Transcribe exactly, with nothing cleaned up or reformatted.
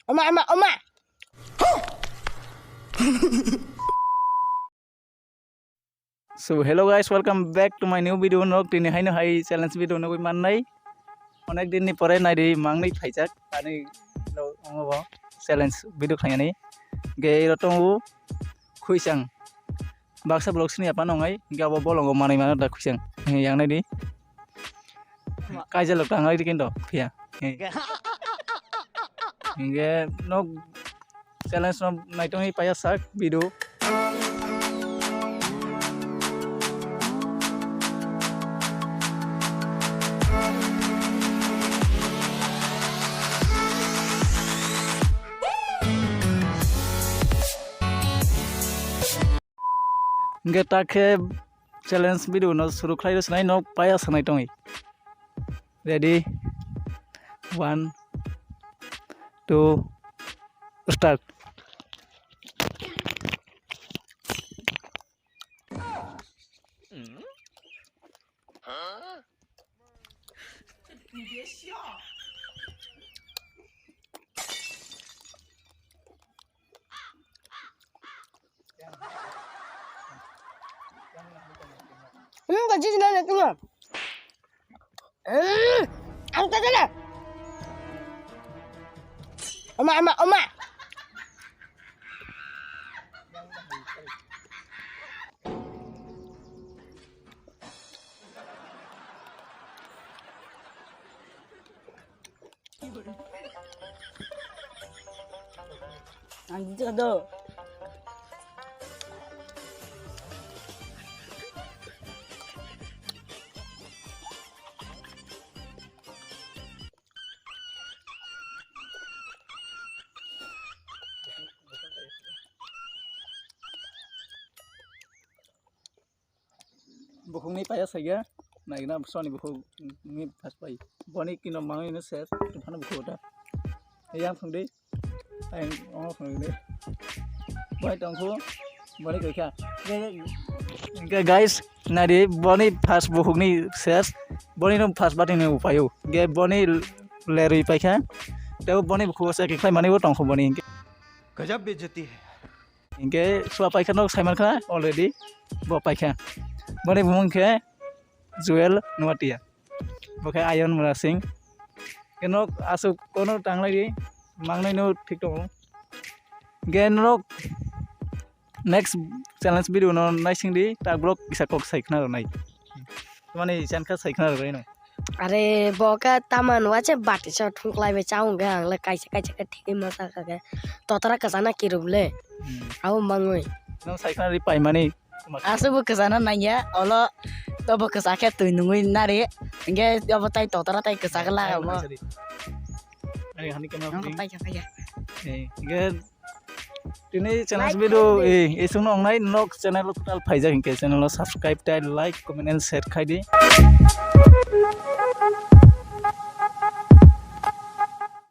Oma, oma, oma. So hello guys, welcome back to my new video. Nok tini haino hai challenge video nugui mannai. Onek din ni pore naidi mangni phaijak ani lo ongo challenge video khainani. Ge iro tongo khuisang. Baksa vlog sini apa nongai, ge abo bolongo manai mano da khuisang. Yang naidi. Kaijalo tangai dikin do phiya. Hingke nok challenge no naitongwi paya sak video. Hingke ta khe challenge video no suru khlai rw swnai, nok paya sanai tongwi. Ready? One, two, start. Hmm, gaji sila na tuh. Hmm, ang tagal na. Oma, oma, oma. Ang dito ka do. Bukhukni paya saiga, naigna soni bukhukni phas pai. Boni kino mangwi no ses, phano bukhuk ta. Yang thangdi, ang omo thangdi. Bai tongkhu, boni koikha. Ge, ge guys, nadi boni phas bukhukni ses, boni no phas bati ni upayo. Ge boni lerwi paikha. Tebo boni bukhuk se kikhlai mani bo tongkhu boni. Gajab bejati hai. Hinkhe sua paikha nok saimankha already bo paikha. Boni bumung khe Joel Nuatia. Bo khe Ayon Murasing. Khe nok aswk kono tanglai di mangnai no thik tongo. Hinkhe nok next challenge video no naising di tak vlog kisa kok sai khna rwnai. Mani chankha sai khna rwnai no. Are bo khe taman wache bati sa thungklai bai cha hwnkhe ang le kaisa kaisa khe thigwi ma cha kha khe totra kwchana kiruk le. Hmm. Abo mangwi. Nwng sai khna ri paimani. Aswk bo kwchana nangya olo tobo kwcha khe twi nungwi nari hwnkhe obo tai totra tai kwcha khe lagamo. Ani hani khe ma. Nwng paikha paikha. Eh, hwnkhe Tini channel like video, khaidi. Eh, isung nong nai nok channel total phaijak hinkhe channel no subscribe tai like, comment and share khaidi.